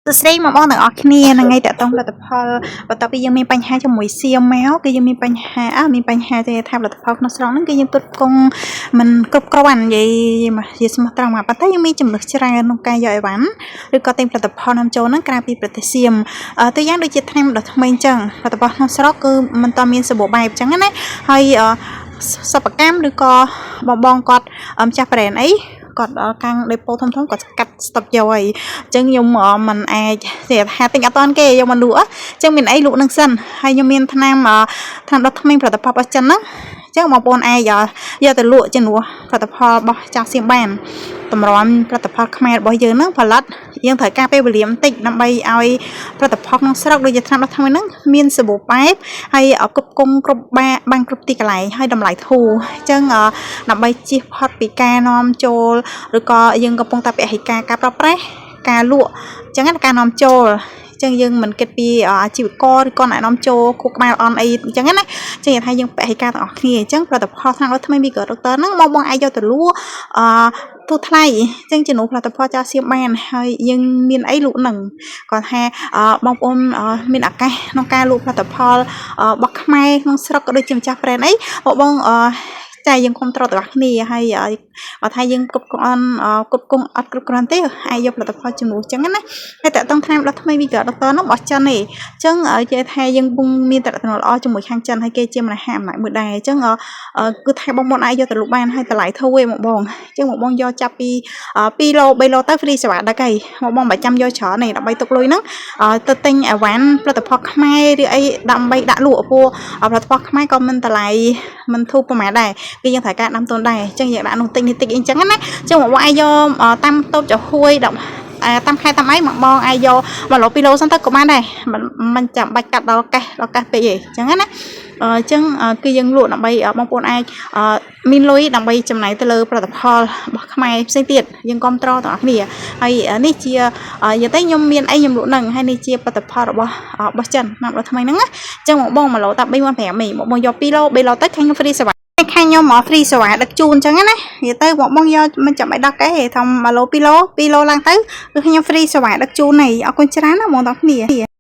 សួស្តីបងប្អូនទាំងអស់គ្នាហ្នឹងហើយតាក់ទងផលិតផលបន្ទាប់ពីយើងមានបញ្ហាជាមួយសៀមមកគឺយើងមានបញ្ហាអើមានបញ្ហាទេថាផលិតផលក្នុងស្រុកហ្នឹងគឺយើងផ្គត់ផ្គង់មិនគ្រប់គ្រាន់និយាយមកជាស្មោះត្រង់មកប៉ុន្តែយើងមានចំណុចច្រើនក្នុងការយកអីវ៉ាន់ឬក៏ទិញផលិតផលនាំចូលហ្នឹងក្រៅពីប្រទេសសៀមអឺទៅយ៉ាងដូចជាថ្នាំដុសធ្មេញអញ្ចឹងផលិតផលក្នុងស្រុកគឺមិនតមានសម្បូរបែបអញ្ចឹងណាហើយអឺសិប្បកម្មឬក៏បងបងគាត់ម្ចាស់ brand អីគាត់ដល់ខាងដេប៉ូធំៗគាត់កាត់ស្តុកយកហើយអញ្ចឹងខ្ញុំមិនអាចនិយាយថាទិញអត់តាន់គេយកមកលក់អញ្ចឹងមានអីលក់នឹងសិនហើយខ្ញុំមានថ្នាំថ្នាំដុសធ្មេញផលិតផលរបស់ចិនហ្នឹងអញ្ចឹងបងប្អូនអាចយកទៅលក់ជំនួសផលិតផលរបស់ចៅសៀមបានតម្រាំផលិតផលខ្មែររបស់យើងហ្នឹងផលិតយើងត្រូវការពេលវេលាបន្តិចដើម្បីឲ្យផលិតផលក្នុងស្រុកដូចជាថ្នាំដុសធ្មេញហ្នឹងមានសម្បូរបែបហើយគ្រប់គង់គ្រប់បាបានគ្រប់ទីកន្លែងហើយតម្លៃធូរអញ្ចឹងដើម្បីជៀសផុតពីការនាំចូលឬក៏យើងកំពុងតែពហិការការប្រប្រេះការលក់អញ្ចឹងការនាំចូលចឹងយើងមិនគិតពីអាជីវករឬក៏អ្នកនាំចូលខួរក្បាលអន់អីអញ្ចឹងណាចឹងនិយាយថាយើងពហិការទាំងអស់គ្នាអញ្ចឹងផលិតផលថ្នាំដុសធ្មេញពីក៏ដុកទ័រហ្នឹងបងបងអាចយកទៅលក់អឺទូថ្លៃអញ្ចឹងជំនួសផលិតផលចោលសៀមបានហើយយើងមានអីលក់ហ្នឹងគាត់ថាបងប្អូនមានឱកាសក្នុងការលក់ផលិតផលរបស់ខ្មែរក្នុងស្រុកក៏ដូចជាម្ចាស់ brand អីបងបងចាយើងគ្រប់គ្រងទាំងអស់គ្នាហើយបើថាយើងគ្រប់គ្រាន់គ្រប់គងអត់គ្រប់គ្រាន់ទេអាចយកផលិតផលជំនួសអញ្ចឹងណាហើយតើតឹងថ្នាំដុសធ្មេញពីក៏ដុកទ័រនោះរបស់ចិនទេអញ្ចឹងនិយាយថាយើងពុំមានតំណល្អជាមួយខាងចិនហើយគេជាមហាអំណាចមួយដែរអញ្ចឹងគឺថាបងប្អូនអាចយកទៅលក់បានហើយតម្លៃធូរឯងបងបងអញ្ចឹងបងបងយកចាប់ពី2ឡូ3ឡូទៅ free សេវាដឹកហើយបងបងមិនចាំយកច្រើនទេដើម្បីទុកលុយហ្នឹងទៅទិញអីវ៉ាន់ផលិតផលខ្មែរឬអីដើម្បីដាក់លក់ព្រោះផលិតផលខ្មែរក៏មិនតម្លៃមិនធូរប្រហែលដែរគឺយើងត្រូវការដាំតូនដែរអញ្ចឹងយើងដាក់នោះទិញនេះតិចអីអញ្ចឹងណាអញ្ចឹងបងបងអាចយកតាមតូបចំហួយដល់តាមខែតាមអីមកបងអាចយក1ឡូ2ឡូសិនទៅក៏បានដែរមិនចាំបាច់កាត់ដល់កេះដល់កេះពេកទេអញ្ចឹងណាអញ្ចឹងគឺយើងលក់ដើម្បីបងប្អូនអាចមានលុយដើម្បីចំណាយទៅលើផលិតផលរបស់ខ្មែរផ្សេងទៀតយើងគ្រប់គ្រងទាំងអស់គ្នាហើយនេះជានិយាយទៅខ្ញុំមានអីខ្ញុំលក់ហ្នឹងហើយនេះជាផលិតផលរបស់របស់ចិនមកដល់ថ្មីហ្នឹងណាអញ្ចឹងបងបង1ឡូតា3.5ឯងបងបងយក2ឡូ3ឡូទៅខាងខ្ញុំ free សេវាខាងខ្ញុំមក free សេវាដឹកជូនអញ្ចឹងណានិយាយទៅបងបងយកមិនចាំបាច់ដល់កេះទេថា1ឡូ2ឡូ2ឡូឡើងទៅគឺខ្ញុំ free សេវាដឹកជូននេះអរគុណច្រើនណាបងទាំងគ្នា។